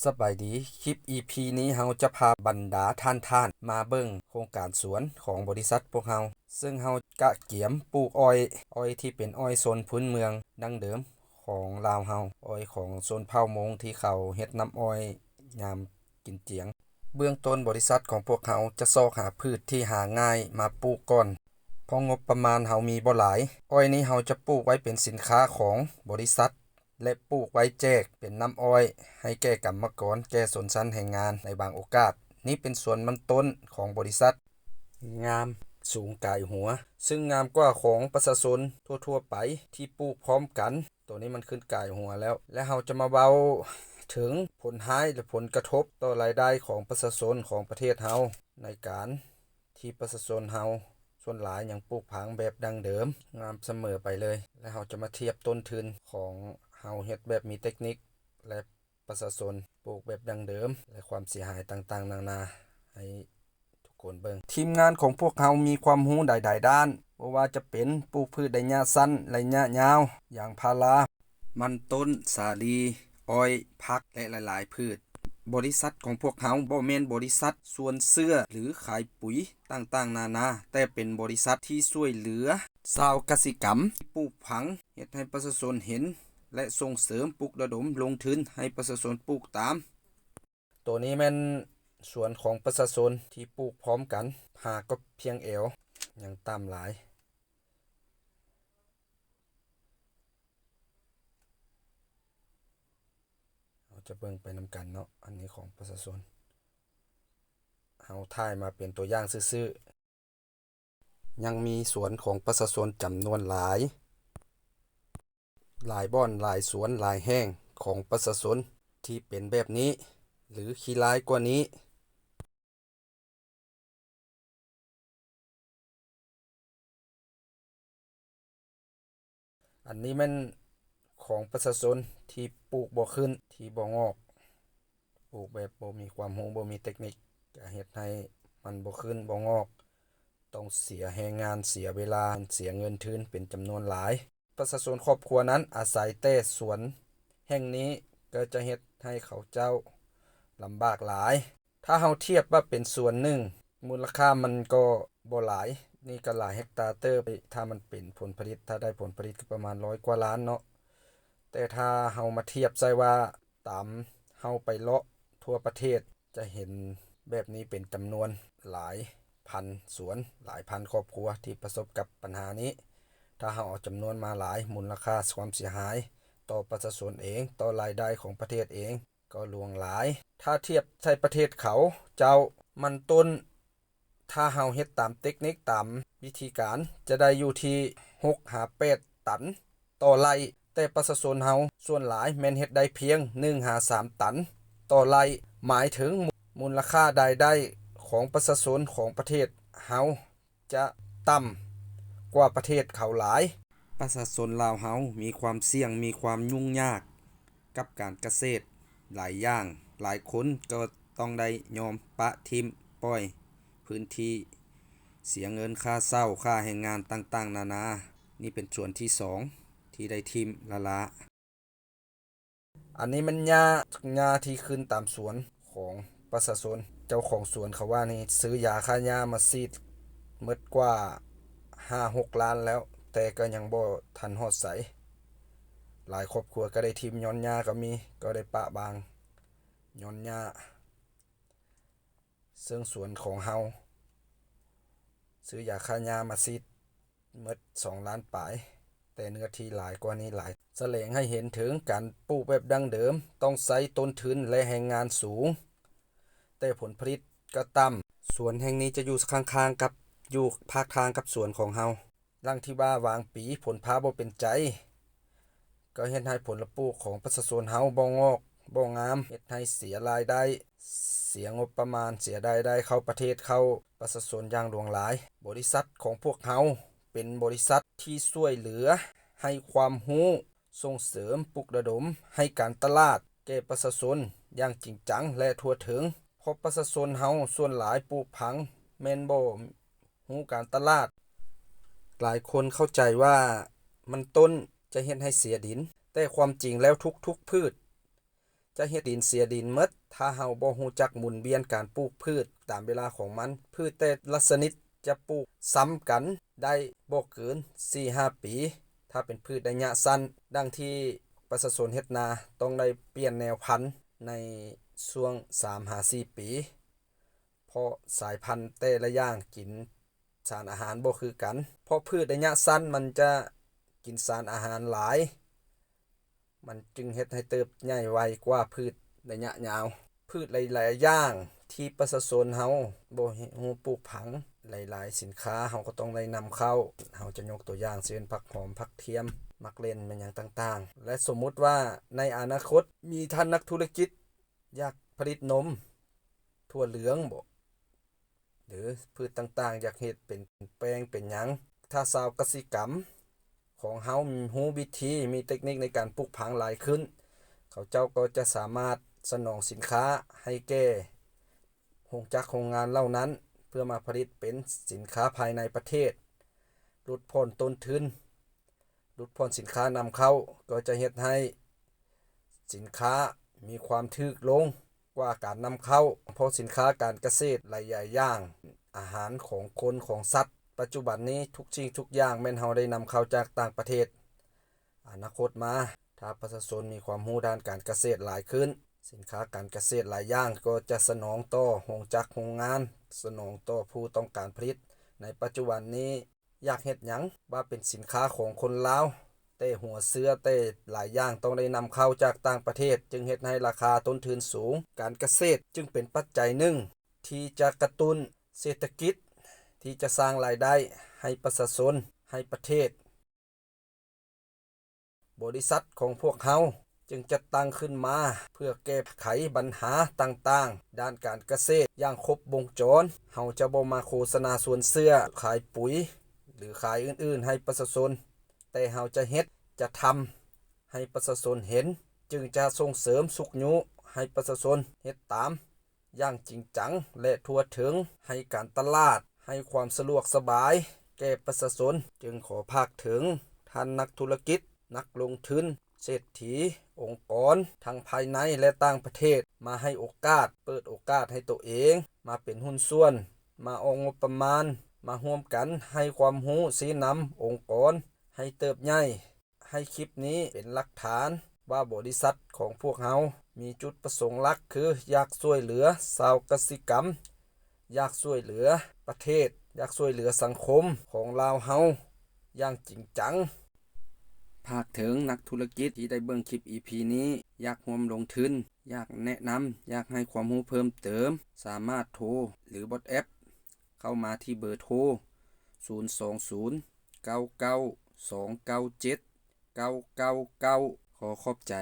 ສະບາຍດີ, ຄລິບ ອີພີ ນີ້ເຮົາຈະພາບັນດາທ່ານໆ ມາເບິ່ງໂຄງການສວນຂອງບໍລິສັດພວກເຮົາ, ເຊິ່ງເຮົາກະກຽມປູກອ້ອຍ, ອ້ອຍທີ່ເປັນອ້ອຍຊົນພື້ນເມືອງດັ້ງເດີມຂອງລາວເຮົາ, ອ້ອຍຂອງຊົນເຜົ່າມົ້ງທີ່ເຂົາເຮັດນ້ຳອ້ອຍຍາມກິນຈຽງ. ເບື້ອງຕົ້ນບໍລິສັດຂອງພວກເຮົາຈະຊອກຫາພືດທີ່ຫາງ່າຍມາປູກກ່ອນ, ເພາະງົບປະມານເຮົາມີບໍ່ຫຼາຍ. ອ້ອຍນີ້ເຮົາຈະປູກໄວ້ເປັນສິນຄ້າຂອງບໍລິສັດ ແລະ ປູກໄວ້ແຈກເປັນນ້ຳອ້ອຍໃຫ້ແກ່ກຳມະກອນ, ແກ່ຊົນຊັ້ນແຮງງານໃນບາງໂອກາດ. ນີ້ເປັນສວນມັນຕົ້ນຂອງບໍລິສັດ, ງາມສູງກາຍຫົວ, ເຊິ່ງງາມກວ່າຂອງປະຊາຊົນທົ່ວໆໄປທີ່ປູກພ້ອມກັນ. ໂຕນີ້ມັນຂຶ້ນກາຍຫົວແລ້ວ, ແລະ ເຮົາຈະມາເວົ້າເຖິງຜົນຮ້າຍ ແລະ ຜົນກະທົບຕໍ່ລາຍໄດ້ຂອງປະຊາຊົນຂອງປະເທດເຮົາ ໃນການທີ່ປະຊາຊົນເຮົາ ສ່ວນຫຼາຍຍັງປູກຝັງແບບດັ້ງເດີມ, ງາມສະເໝີໄປເລີຍ. ແລະ ເຮົາຈະມາທຽບຕົ້ນທຶນຂອງເຮົາເຮັດແບບມີເຕັກນິກ ແລະ ປະຊາຊົນປູກແບບດັ້ງເດີມ ແລະ ຄວາມເສຍຫາຍຕ່າງໆນານາໃຫ້ທຸກຄົນເບິ່ງ. ທີມງານຂອງພວກເຮົາມີຄວາມຮູ້ຫຼາຍໆດ້ານ, ບໍ່ວ່າຈະເປັນປູກພືດໄລຍະສັ້ນ, ໄລຍະຍາວ, ຢາງພາລາ, ມັນຕົ້ນ, ສາລີ, ອ້ອຍ, ຜັກ ແລະ ຫຼາຍໆພືດ. ບໍລິສັດຂອງພວກເຮົາບໍ່ແມ່ນບໍລິສັດສວນເຊື້ອ ຫຼື ຂາຍປຸຍຕ່າງໆນານາ, ແຕ່ເປັນບໍລິສັດທີ່ຊ່ວຍເຫຼືອຊາວກະສິກຳ ປູກຝັງ, ເຮັດໃຫ້ປະຊາຊົນເຫັນ ແລະ ສົ່ງເສີມ, ປຸກລະດົມລົງທຶນໃຫ້ປະຊາຊົນປູກຕາມ. ໂຕນີ້ແມ່ນສວນຂອງປະຊາຊົນທີ່ປູກພ້ອມກັນ, ຫາກໍພຽງແອວ, ຍັງຕ່ຳຫຼາຍ. ເຮົາຈະເບິ່ງໄປນຳກັນເນາະ, ອັນນີ້ຂອງປະຊາຊົນ. ເຮົາຖ່າຍມາເປັນຕົວຢ່າງຊື່ໆ. ຍັງມີສວນຂອງປະຊາຊົນຈຳນວນຫຼາຍ, ຫຼາຍບ່ອນ, ຫຼາຍສວນ, ຫຼາຍແຫ່ງຂອງປະຊາຊົນທີ່ເປັນແບບນີ້ ຫຼື ຂີ້ຮ້າຍກວ່ານີ້. ອັນນີ້ແມ່ນຂອງປະຊາຊົນທີ່ປູກບໍ່ຂຶ້ນ, ທີ່ບໍ່ງອກ, ປູກແບບບໍ່ມີຄວາມຮູ້, ບໍ່ມີເຕັກນິກ, ກະເຮັດໃຫ້ມັນບໍ່ຂຶ້ນ, ບໍ່ງອກ, ຕ້ອງເສຍແຮງງານ, ເສຍເວລາ, ເສຍເງິນທຶນເປັນຈຳນວນຫຼາຍ. ປະຊາຊົນຄອບຄົວນັ້ນອາໄສແຕ່ສວນແຫ່ງນີ້ ກໍຈະເຮັດໃຫ້ເຂົາເຈົ້າລຳບາກຫຼາຍ. ຖ້າເຮົາທຽບວ່າເປັນສວນໜຶ່ງ, ມູນລະຄ່າມັນກໍບໍ່ຫຼາຍ, ນີ້ກໍຫຼາຍເຮັກຕາເຕີບ. ຖ້າມັນເປັນຜົນຜະລິດ, ຖ້າໄດ້ຜົນຜະລິດກໍປະມານຮ້ອຍກວ່າລ້ານເນາະ. ແຕ່ຖ້າເຮົາມາທຽບໃສ່ວ່າ ຕາມເຮົາໄປເລາະທົ່ວປະເທດ ຈະເຫັນແບບນີ້ເປັນຈຳນວນຫຼາຍພັນສວນ, ຫຼາຍພັນຄອບຄົວທີ່ປະສົບກັບບັນຫານີ້. ຖ້າເຮົາເອົາຈຳນວນມາຫຼາຍ, ມູນລະຄ່າຄວາມເສຍຫາຍຕໍ່ປະຊາຊົນເອງ, ຕໍ່ລາຍໄດ້ຂອງປະເທດເອງ ກໍຫຼວງຫຼາຍ. ຖ້າທຽບໃສ່ປະເທດເຂົາເຈົ້າ, ມັນຕົ້ນ ຖ້າເຮົາເຮັດຕາມເຕັກນິກ, ຕາມວິທີການ, ຈະໄດ້ຢູ່ທີ່ຫົກຫາແປດຕັນຕໍ່ໄລ່, ແຕ່ປະຊາຊົນເຮົາສ່ວນຫຼາຍແມ່ນເຮັດໄດ້ພຽງໜຶ່ງຫາສາມຕັນຕໍ່ໄລ່. ໝາຍເຖິງມູນລະຄ່າລາຍໄດ້ຂອງປະຊາຊົນຂອງປະເທດເຮົາ ຈະຕ່ຳກວ່າປະເທດເຂົາຫຼາຍ. ປະຊາຊົນລາວເຮົາມີຄວາມສ່ຽງ, ມີຄວາມຫຍຸ້ງຍາກກັບການກະເສດຫຼາຍຢ່າງ, ຫຼາຍຄົນກໍຕ້ອງໄດ້ຍອມປະຖິ້ມປ່ອຍພື້ນທີ່, ເສຍເງິນຄ່າເຊົ່າ, ຄ່າແຮງງານຕ່າງໆນານາ. ນີ້ເປັນສ່ວນທີສອງທີ່ໄດ້ຖິ້ມລ້າໆ. ອັນນີ້ແມ່ນຫຍ້າ, ຫຍ້າທີ່ຂຶ້ນຕາມສວນຂອງປະຊາຊົນ. ເຈົ້າຂອງສວນເຂົາວ່ານີ້ ຊື້ຢາຂ້າຫຍ້າມາສີດໝົດກວ່າຫ້າຫົກລ້ານແລ້ວ, ແຕ່ກໍຍັງບໍ່ທັນຮອດໃສ. ຫຼາຍຄອບຄົວກໍໄດ້ຖິ້ມຍ້ອນຫຍ້າກໍມີ, ກໍໄດ້ປະບາງຍ້ອນຫຍ້າ. ເຊິ່ງສວນຂອງເຮົາຊື້ຢາຂ້າຫຍ້າມາສີດໝົດສອງລ້ານປາຍ, ແຕ່ເນື້ອທີ່ຫຼາຍກວ່ານີ້ຫຼາຍ. ສະແດງໃຫ້ເຫັນເຖິງການປູກແບບດັ້ງເດີມ ຕ້ອງໃຊ້ຕົ້ນທຶນ ແລະ ແຮງງານສູງ, ແຕ່ຜົນຜະລິດກໍຕ່ຳ. ສວນແຫ່ງນີ້ຈະຢູ່ຂ້າງໆກັບ, ຢູ່ພາກທາງກັບສວນຂອງເຮົາ. ດັ່ງທີ່ວ່າຫວ່າງປີຝົນຟ້າບໍ່ເປັນໃຈ, ກໍເຮັດໃຫ້ຜົນລະປູກຂອງປະຊາຊົນເຮົາບໍ່ງອກບໍ່ງາມ, ເຮັດໃຫ້ເສຍລາຍໄດ້, ເສຍງົບປະມານ, ເສຍລາຍໄດ້ເຂົ້າປະເທດ, ເຂົ້າປະຊາຊົນຢ່າງຫຼວງຫຼາຍ. ບໍລິສັດຂອງພວກເຮົາເປັນບໍລິສັດທີ່ຊ່ວຍເຫຼືອໃຫ້ຄວາມຮູ້, ສົ່ງເສີມ, ປຸກລະດົມໃຫ້ການຕະຫຼາດແກ່ປະຊາຊົນຢ່າງຈິງຈັງ ແລະ ທົ່ວເຖິງ, ເພາະປະຊາຊົນເຮົາສ່ວນຫຼາຍປູກຝັງແມ່ນບໍ່ ຮູ້ການຕະຫຼາດ. ຫຼາຍຄົນເຂົ້າໃຈວ່າມັນຕົ້ນຈະເຮັດໃຫ້ເສຍດິນ, ແຕ່ຄວາມຈິງແລ້ວທຸກໆພືດ ຈະເຮັດດິນເສຍດິນໝົດ ຖ້າເຮົາບໍ່ຮູ້ຈັກໝູນວຽນການປູກພືດຕາມເວລາຂອງມັນ. ພືດແຕ່ລະຊະນິດຈະປູກຊ້ຳກັນໄດ້ບໍ່ເກີນສີ່ຫ້າປີ ຖ້າເປັນພືດໄລຍະສັ້ນ. ດັ່ງທີ່ປະຊາຊົນເຮັດນາຕ້ອງໄດ້ປ່ຽນແນວພັນໃນຊ່ວງສາມຫາສີ່ປີ ເພາະສາຍພັນແຕ່ລະຢ່າງກິນສານອາຫານບໍ່ຄືກັນ. ເພາະພືດໄລຍະສັ້ນມັນຈະກິນສານອາຫານຫຼາຍ ມັນຈຶ່ງເຮັດໃຫ້ເຕີບໃຫຍ່ໄວກວ່າພືດໄລຍະຍາວ. ພືດຫຼາຍໆຢ່າງທີ່ປະຊາຊົນເຮົາບໍ່ຮູ້ປູກຝັງ, ຫຼາຍໆສິນຄ້າເຮົາກໍຕ້ອງໄດ້ນຳເຂົ້າ. ເຮົາຈະຍົກຕົວຢ່າງເຊັ່ນ ຜັກຫອມ, ຜັກທຽມ, ໝາກເລັ່ນ ແມ່ນຫຍັງຕ່າງໆ. ແລະ ສົມມຸດວ່າໃນອະນາຄົດມີທ່ານນັກທຸລະກິດຢາກຜະລິດນົມ, ຖົ່ວເຫຼືອງບໍ ຫຼືພືດຕ່າງໆ ຢາກເຮັດເປັນແປ້ງເປັນຫຍັງ, ຖ້າຊາວກະສິກຳຂອງເຮົາຮູ້ວິທີ, ມີເຕັກນິກໃນການປູກຝັງຫຼາຍຂຶ້ນ, ເຂົາເຈົ້າກໍຈະສາມາດສະໜອງສິນຄ້າໃຫ້ແກ່ໂຮງຈັກໂຮງງານເຫຼົ່ານັ້ນ ເພື່ອມາຜະລິດເປັນສິນຄ້າພາຍໃນປະເທດ, ຫຼຸດຜ່ອນຕົ້ນທຶນ, ຫຼຸດຜ່ອນສິນຄ້ານຳເຂົ້າ ກໍຈະເຮັດໃຫ້ສິນຄ້າມີຄວາມຖືກລົງກວ່າການນຳເຂົ້າ. ເພາະສິນຄ້າການກະເສດຫຼາຍໆຢ່າງ, ອາຫານຂອງຄົນຂອງສັດ, ປັດຈຸບັນນີ້ທຸກສິ່ງທຸກຢ່າງແມ່ນເຮົາໄດ້ນຳເຂົ້າຈາກຕ່າງປະເທດ. ອະນາຄົດມາ ຖ້າປະຊາຊົນມີຄວາມຮູ້ດ້ານການກະເສດຫຼາຍຂຶ້ນ, ສິນຄ້າການກະເສດຫຼາຍຢ່າງກໍຈະສະໜອງຕໍ່ໂຮງຈັກໂຮງງານ, ສະໜອງຕໍ່ຜູ້ຕ້ອງການຜະລິດ. ໃນປັດຈຸບັນນີ້ ຢາກເຮັດຫຍັງວ່າເປັນສິນຄ້າຂອງຄົນລາວ, ແຕ່ຫົວເຊື້ອ, ແຕ່ຫຼາຍຢ່າງຕ້ອງໄດ້ນຳເຂົ້າຈາກຕ່າງປະເທດ, ຈຶ່ງເຮັດໃຫ້ລາຄາຕົ້ນທຶນສູງ. ການກະເສດຈຶ່ງເປັນປັດໄຈໜຶ່ງທີ່ຈະກະຕຸ້ນເສດຖະກິດ, ທີ່ຈະສ້າງລາຍໄດ້ໃຫ້ປະຊາຊົນ, ໃຫ້ປະເທດ. ບໍລິສັດຂອງພວກເຮົາຈຶ່ງຈັດຕັ້ງຂຶ້ນມາເພື່ອແກ້ໄຂບັນຫາຕ່າງໆດ້ານການກະເສດຢ່າງຄົບວົງຈອນ. ເຮົາຈະບໍ່ມາໂຄສະນາຊວນເຊື່ອ, ຂາຍປຸຍ ຫຼື ຂາຍອື່ນໆໃຫ້ປະຊາຊົນ, ແຕ່ເຮົາຈະເຮັດ, ຈະທຳໃຫ້ປະຊາຊົນເຫັນ, ຈຶ່ງຈະສົ່ງເສີມຊຸກຍູ້ໃຫ້ປະຊາຊົນເຮັດຕາມ ຢ່າງຈິງຈັງ ແລະ ທົ່ວເຖິງ, ໃຫ້ການຕະຫຼາດ, ໃຫ້ຄວາມສະດວກສະບາຍແກ່ປະຊາຊົນ. ຈຶ່ງຂໍຝາກເຖິງທ່ານນັກທຸລະກິດ, ນັກລົງທຶນ, ເສດຖີ, ອົງກອນທັງພາຍໃນ ແລະ ຕ່າງປະເທດ ມາໃຫ້ໂອກາດ, ເປີດໂອກາດໃຫ້ໂຕເອງ, ມາເປັນຫຸ້ນສ່ວນ, ມາອອກງົບປະມານ, ມາຮ່ວມກັນໃຫ້ຄວາມຮູ້ຊີ້ນຳອົງກອນໃຫ້ເຕີບໃຫຍ່. ໃຫ້ຄລິບນີ້ເປັນຫຼັກຖານວ່າບໍລິສັດຂອງພວກເຮົາມີຈຸດປະສົງຫຼັກຄື ຢາກຊ່ວຍເຫຼືອຊາວກະສິກຳ, ຢາກຊ່ວຍເຫຼືອປະເທດ, ຢາກຊ່ວຍເຫຼືອສັງຄົມຂອງລາວເຮົາຢ່າງຈິງຈັງ. ຝາກເຖິງນັກທຸລະກິດທີ່ໄດ້ເບິ່ງຄລິບອີພີນີ້, ຢາກຮ່ວມລົງທຶນ, ຢາກແນະນຳ, ຢາກໃຫ້ຄວາມຮູ້ເພີ່ມເຕີມ, ສາມາດໂທ ຫຼື WhatsApp ເຂົ້າມາທີ່ເບີໂທ ສູນສອງສູນ ເກົ້າເກົ້າສອງເກົ້າເຈັດ ເກົ້າເກົ້າເກົ້າ ຂໍຂອບໃຈ.